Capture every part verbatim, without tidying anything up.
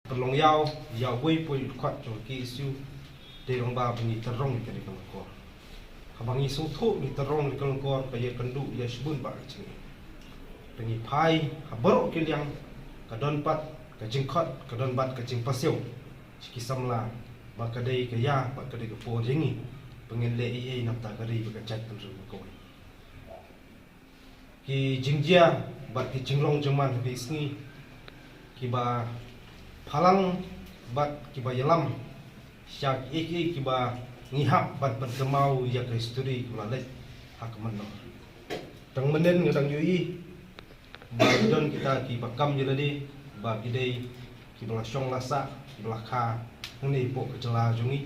Pynlong ïaw ïa uwei pa uwei u dkhot jong ka K S U. Dei long ba ba ngi tyrong ïa kane ka lyngkor. Haba ngi sngewthuh ngi tyrong ïa ka lyngkor, ka ïakynduh ïa shibun bah ka jingim. Te ngi phai ha baroh ki liang, ka don pat ka jingkhot, ka don pat ka jingpasiaw sha ki samla ba ka dei ka ïa bad ka dei ka por ïa ngi ba ngin leh ei ei na ka bynta ka ri bad ka jaitbynriew kawei. Ki jingjia bad ki jinglong jingman ha ki sngi kiba phalang bad kiba ïalam sha kiei kiei kiba ngi hap ban pynkynmaw ïa ka history kiba la leit ha ka mynnor. Tang mynnin nga dang ïohi ba ki don kita kiba kam ïa lade ba ki dei kiba la shong la sah, kiba la kha hangne hapoh ka jylla jong ngi.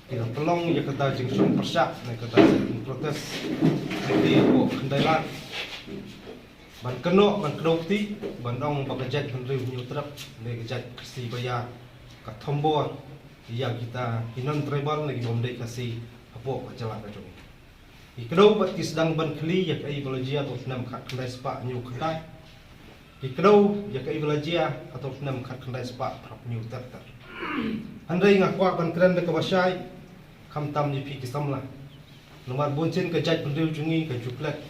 Ki la pynlong ïa kata jingshong pyrshah ne kata jing protest hangne hapoh Khyndailad. Ban kynnoh ban kdew kti ban ong ba ka jaitbynriew Hynñiewtrep ne ka jait Khasi ba ïa ka thombor ïa kita ki non tribal ne ki bym dei Khasi hapoh ka jylla ka jong ngi. Ki kdew bad ki sdang ban khylli ïa kaei ba la jia ha u snem khatkhyndai spah hynñiew khyndai. Ki kdew ïa kaei ba la jia ha u snem khatkhyndai spah phra hynñiew ter ter. Hynrei nga kwah ban kren da kaba shai, khamtam ïa phi ki samla. Namar bunsien ka jaitbynriew jong ngi ka ju klet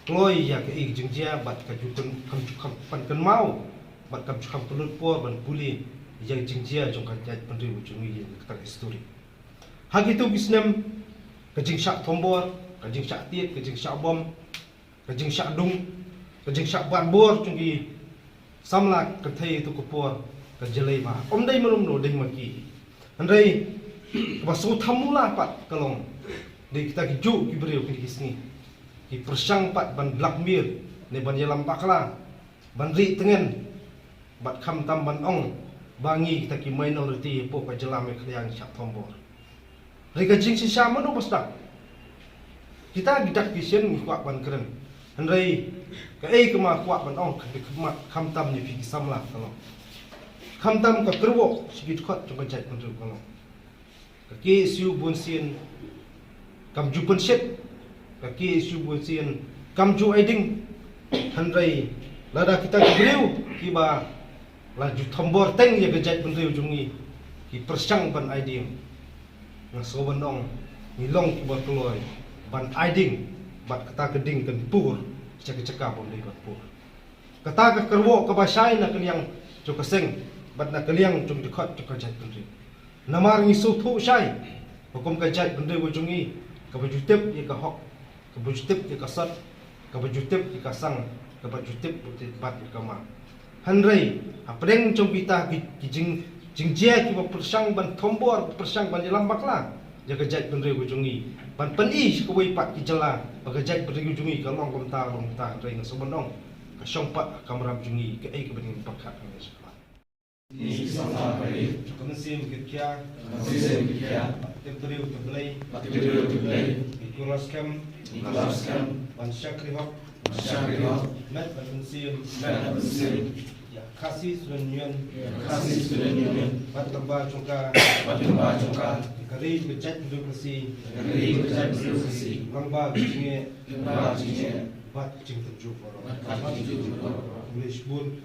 kloi ïa kaei ka jingjia bad ka ju kyn-, kam ju kham pan kynmaw bad kam ju kham pynlut por ban pule ïa ka jingjia jong ka jaitbynriew jong ngi ïa kata ka history. Ha kito ki snem ka jingshah thombor, ka jingshah tied, ka jingshah bom, ka jingshah dung, ka jingshah ban bor jong ki samla ka thei tu ka por ka jyllei ba. Ym dei marum no dei ma ki. Hynrei kaba sngewthuh mula pat ka long dei kita ki juh ki briew kine ki sngi ki pyrshang pat ban blackmail ne ban ïalam bakla ban ri tngen bad khamtam ban ong ba ngi kita ki minority hapoh ka jylla Meghalaya ngi shah thombor. Hynrei ka jingshisha mano ba sdang? Kita ki dak ki shin ngi kwah ban kren. Hynrei kaei kaba kwah ban ong ka dei khmat khamtam ïa phi ki samla ka long. Khamtam ka kyrwoh sha ki dkhot jong ka jaitbynriew ka long. Ka K S U bunsien kam ju pynshit, ka K S U bunsien kam ju ai ding. Hynrei lada kita ki briew kiba la ju thombor teng ïa ka jaitbynriew jong ngi ki pyrshang ban ai ding, nga sngew ban ong ngi long kiba kloi ban ai ding bad kata ka ding kan pur sha ka jaka bym dei ban pur. Kata ka kyrwoh kaba shai na ka liang jong ka seng bad na ka liang jong ki dkhot jong ka jaitbynriew. Namar ngi sngewthuh shai ba kum ka jaitbynriew ka jong ngi kaba ju tip ïa ka hok, kaba ju tip ïa ka sot, kaba ju tip ïa ka sang, kaba ju tip bad ïa ka ma. Hynrei hapdeng jong kita ki, ki jing, jingjia kiba pyrshang ban thombor, pyrshang ban ïalam bakla ïa ka jaitbynriew ka jong ngi, ban pyni sha kawei pat ki jylla ba ka jaitbynriew ka jong ngi ka long kumta long kumta, hynrei nga sngew ban ong ka shong pat ha ka kamram jong ngi kaei kaba ngin pyrkhat hangne shakhmat. Ni ki samla ka ri. Ka mynsiem ka khia. Ka mynsiem ka khia. Tip briew tip Blei. Tip briew tip Blei. Ki kular skhem. Ki kular skhem. Ban shakri hok. Ban shakri hok. Met ban mynsiem. Met ban mynsiem. Ïa Khasi Student Union. Ïa Khasi Student Union. Bad lyngba jong ka. Bad lyngba jong ka. Ka ri ka jaitbynriew Khasi. Ka ri ka jaitbynriew Khasi. Lyngba ka jingeh. Lyngba ka jingeh. Bad ka jingtynjuh baroh. Bad ka jingtynjuh baroh. Khublei shibun.